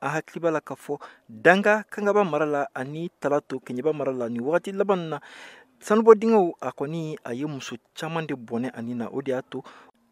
An hakili b'a la k'a fɔ Danga Kangaba mara la ani Talato Keɲeba mara la nin wagati laban na, sanubɔ dingɛw a kɔni a ye muso caman de bɔnɛ ani na. O de y'a to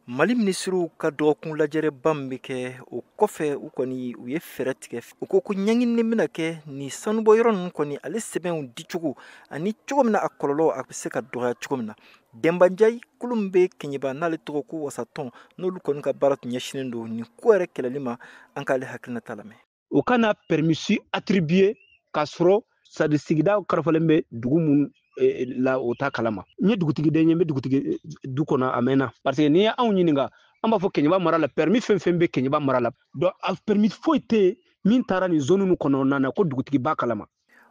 Mali minisiriw ka dɔgɔkun lajɛrɛba min bɛ kɛ, o kɔfɛ u kɔni u ye fɛɛrɛ tigɛ. U ko ko ɲɛɲini bɛna kɛ nin sanubɔ yɔrɔ ninnu kɔni ale sɛbɛnw dicogo ani cogo min na a kɔlɔlɔ a bɛ se ka dɔgɔya cogo min na. Denbajayi kulu min bɛ Keɲeba n'ale tɔgɔ ko Wasatɔn, n'olu kɔni ka baara tun ɲɛsinnen don nin ko yɛrɛ kɛlɛli ma, an k'ale hakilinata lamɛn. U kana permis attribuer k'a sɔrɔ sadi sigida karifalen bɛ dugu mun la, o ta kalama. N ye dugutigi den ye, n bɛ dugutigi du kɔnɔ a mɛnna, parce que n'i ye anw ɲininka, an b'a fɔ Keɲeba mara la, permis fɛn fɛn bɛ Keɲeba mara la, donc a permis foyi tɛ yen min taara nin zone ninnu kɔnɔna na ko dugutigi b'a kalama.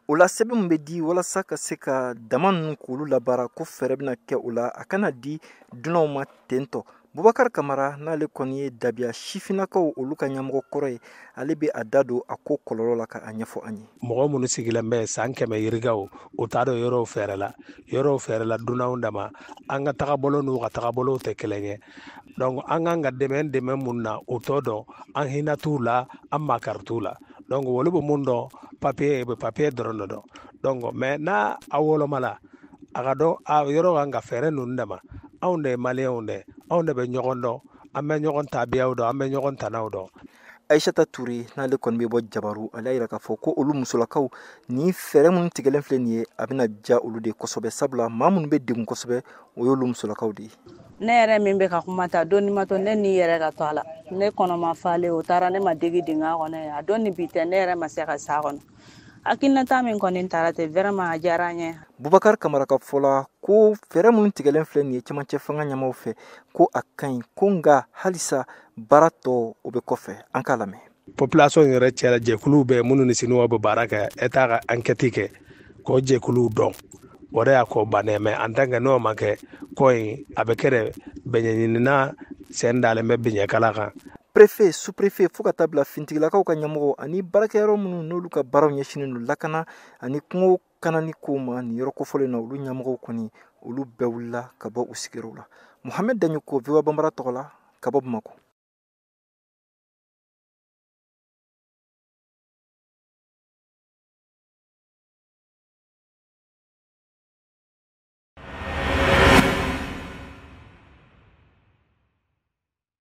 O la, sɛbɛn min bɛ di walasa ka se ka dama ninnu k'olu labaara, ko fɛɛrɛ bɛna kɛ o la, a kana di dunanw ma tentɔ. Bubakari Kamara, n'ale kɔni ye Dabiya sifinnakaw olu ka ɲɛmɔgɔ kɔrɔ ye, ale bɛ a da don a ko kɔlɔlɔ la ka a ɲɛfɔ an ye. Mɔgɔ minnu sigilen bɛ san 100 yirikaw, o t'a dɔn yɔrɔw fɛɛrɛ la, yɔrɔw fɛɛrɛ la dunanw dama. An ka tagabolo n'u ka tagabolow tɛ kelen ye, donc an kan ka dɛmɛ dɛmɛ mun na, o t'o dɔn. An hinɛ t'u la, an makari t'u la. Donc olu bɛ mun dɔn? Papiye bɛ papiye dɔrɔn de dɔn. Donc mais n'a a woloma la, a ka dɔn a yɔrɔ kan ka fɛɛrɛ ninnu dama. Anw de ye Maliyɛnw de, anw de bɛ ɲɔgɔn dɔn, an bɛ ɲɔgɔn tabiyaw dɔn, an bɛ ɲɔgɔn tanaw dɔn. Ayisata Ture, n'ale kɔni bɛ bɔ Jabaru, ale y'a jira k'a fɔ ko olu musolakaw, nin fɛɛrɛ minnu tigɛlen filɛ nin ye, a bɛna diya olu de kosɛbɛ, sabula maa minnu bɛ degun kosɛbɛ, o y'olu musolakaw de ye. Ne yɛrɛ min bɛ ka kuma ta don ma to ne ni yɛrɛ ka to a la, ne kɔnɔma falen, o taara ne ma degi dingɛ kɔnɔ. A don ni bi tɛ, ne yɛrɛ ma se ka s'a kɔnɔ. Hakilinata min kɔni taara ten, vraiment a diyara n ye. Bubakari Kamara ka fɔ la, ko fɛɛrɛ minnu tigɛlen filɛ nin ye cɛmancɛ fanga ɲɛmaw fɛ, ko a ka ɲi, ko nka halisa baara tɔ o bɛ kɔfɛ. An k'a lamɛn. Population yɛrɛ cɛla, jɛkuluw bɛ minnu ni Sinuwa bɛ baara kɛ, État ka enquête kɛ k'o jɛkuluw dɔn, o de y'a ko bannen. Mais en tant que n'o ma kɛ, ko in a bɛ kɛ de bɛɲɛɲinina sen dalen bɛ biɲɛkala kan. Préfet, sous-préfet, fo ka taa bila fintigilakaw ka ɲɛmɔgɔ ani baarakɛyɔrɔ minnu n'olu ka baaraw ɲɛsinnen don lakana ani kungo kanani kow ma nin yɔrɔ kofɔlen na, olu ɲɛmɔgɔw kɔni olu bɛɛ wulila ka bɔ u sigiyɔrɔw la. Muhamɛd Daɲoko, VOA Banbara tɔgɔ la, ka bɔ Bamakɔ.